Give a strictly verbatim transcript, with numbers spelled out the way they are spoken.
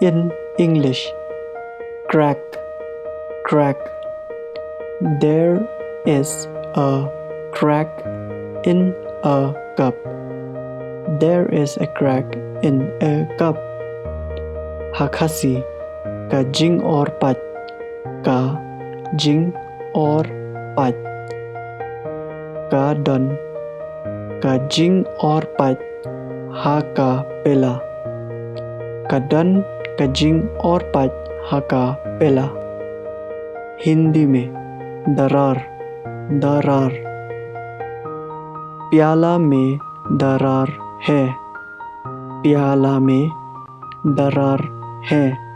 In English, crack, crack. There is a crack in a cup. There is a crack in a cup. Ha Khasi, ka jingor pait, ka jingor pait. Ka don ka jingor pait ha ka pela. Ka don ka jingor pait ha ka pela. Hindi mein, darar, darar. Pyala mein darar hai. Pyala mein darar hai.